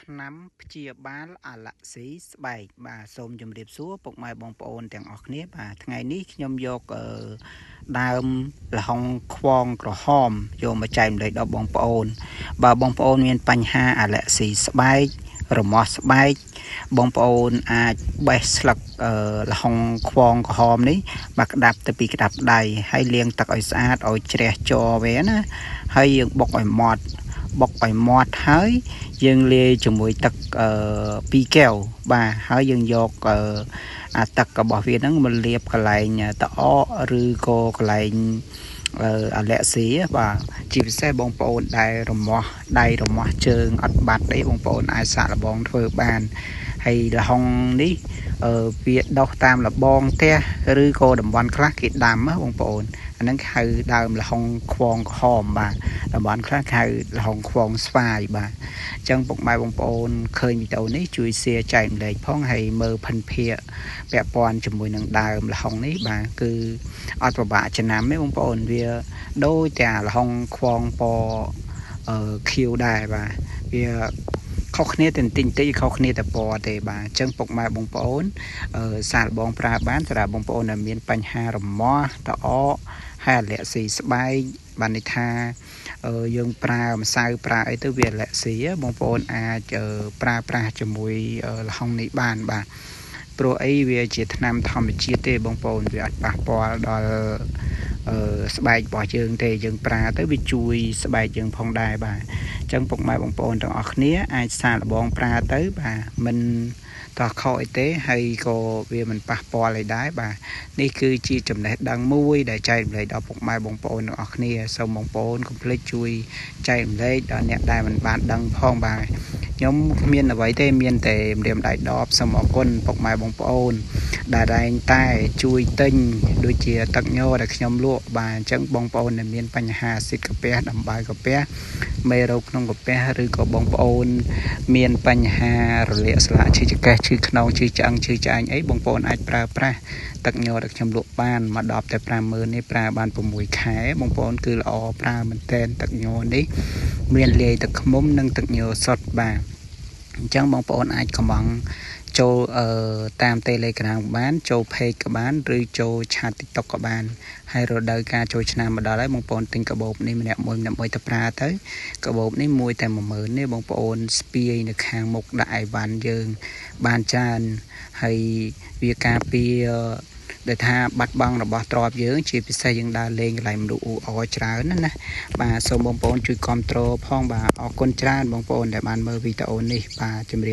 ថ្នាំព្យាបាលអាឡែស៊ីស្បែកបាទសូមជម្រាបសួរពុកម៉ែបងប្អូនទាំងអស់គ្នាបាទថ្ងៃនេះខ្ញុំយកដើមល្ហុងខ្វងក្រហមយកមកចែកម្លែកដល់បងប្អូនបើបងប្អូនមានបញ្ហាអាឡែស៊ីស្បែករមាស់ស្បែកបងប្អូនអាចបេះស្លឹកល្ហុងខ្វងក្រហមនេះបាទក្តាប់ទៅពីក្តាប់ដៃហើយលាងទឹកឲ្យស្អាតឲ្យជ្រះជ័រវាណាហើយយើងបុកឲ្យម៉ត់បុកឲ្យម៉ត់ហើយយើងលាយជាមួយទឹក2កែវបាទហើយយើងយកអាទឹករបស់វាហ្នឹងមកលាបកន្លែងតអកឬក៏កន្លែងអាឡែស៊ីបាទជាពិសេសបងប្អូនដែលរមាស់ដៃរមាស់ជើងអត់បាត់អីបងប្អូនអាចសាកល្បងធ្វើបានហើយល្ហុងនេះវាដុះតាមលបងផ្ទះឬក៏តំបន់ខ្លះគេដាំបងប្អូនអាហ្នឹងហៅដើមល្ហុងខ្វងក្រហមបាទតំបន់ខ្លះហៅល្ហុងខ្វងស្វាយបាទអញ្ចឹងពុកម៉ែបងប្អូនឃើញវីដេអូនេះជួយ share ចែកម្លែកផងហើយមើលភិនភាគពាក់ព័ន្ធជាមួយនឹងដើមល្ហុងនេះបាទគឺអត់ពិបាកចំណាំទេបងប្អូនវាដូចតែល្ហុងខ្វងពណ៌ខៀវដែរបាទវាខុសគ្នាតែបន្តិចតិចខុសគ្នាតែពណ៌ទេបាទអញ្ចឹងពុកម៉ែបងប្អូនសាកល្បងប្រើបានសម្រាប់បងប្អូនដែលមានបញ្ហារមាស់តអកហើយអាឡែស៊ីស្បែកបានន័យថាយើងប្រើម្សៅប្រើអីទៅវាអាឡែស៊ីបងប្អូនអាចប្រើប្រាស់ជាមួយល្ហុងនេះបានបាទព្រោះអីវាជាថ្នាំធម្មជាតិទេបងប្អូនវាអត់ប៉ះពាល់ដល់ស្បែករបស់យើងទេយើងប្រើទៅវាជួយស្បែកយើងផងដែរបាទអញ្ចឹងពុកម៉ែបងប្អូនទាំងអស់គ្នាអាចសាកល្បងប្រើទៅបាទមិនតោះខកអីទេហើយក៏វាមិនប៉ះពាល់អីដែរបាទនេះគឺជាចំណេះដឹងមួយដែលចែករំលែកដល់ពុកម៉ែបងប្អូនទាំងអស់គ្នាសូមបងប្អូនកុំភ្លេចជួយចែករំលែកដល់អ្នកដែលមិនបានដឹងផងបាទខ្ញុំគ្មានអ្វីទេមានតែម្រាមដៃដបសូមអរគុណពុកម៉ែបងប្អូនដែលតែងតែជួយទិញដូចជាទឹកញ័រដែលខ្ញុំលក់បាទអញ្ចឹងបងប្អូនដែលមានបញ្ហាស៊ីតកាពះដំបៅកាពះមេរោគក្នុងកាពះឬក៏បងប្អូនមានបញ្ហារលាកស្លាកឈឺចង្កេះឈឺខ្នងឈឺឆ្អឹងឈឺឆ្អែងអីបងប្អូនអាចប្រើប្រាស់ទឹកញ័រដែលខ្ញុំលក់បានមកដប់តែ 50000 នេះប្រើបាន6ខែបងប្អូនគឺល្អប្រើមែនទែនទឹកញ័រនេះមានលាយទឹកឃ្មុំនិងទឹកញ័រសុទ្ធបាទអញ្ចឹងបងប្អូនអាចកំងចូលតាម Telegram បានចូល Page ក៏បានឬចូល Chat TikTok ក៏បានហើយរដូវកាលចូលឆ្នាំមកដល់ហើយបងប្អូនទិញកាបូបនេះម្នាក់មួយទៅប្រើទៅកាបូបនេះមួយតែ 10000 នេះបងប្អូនស្ពាយនៅខាងមុខដាក់អីវ៉ាន់យើងបានច្រើនហើយវាការពារដែលថាបាត់បង់របស់ទ្រព្យយើងជាពិសេសយើងដើរលេងកន្លែងមនុស្សអ៊ូអរច្រើនណាបាទសូមបងប្អូនជួយគាំទ្រផងបាទអរគុណច្រើនបងប្អូនដែលបានមើលវីដេអូនេះបាទជម្រាប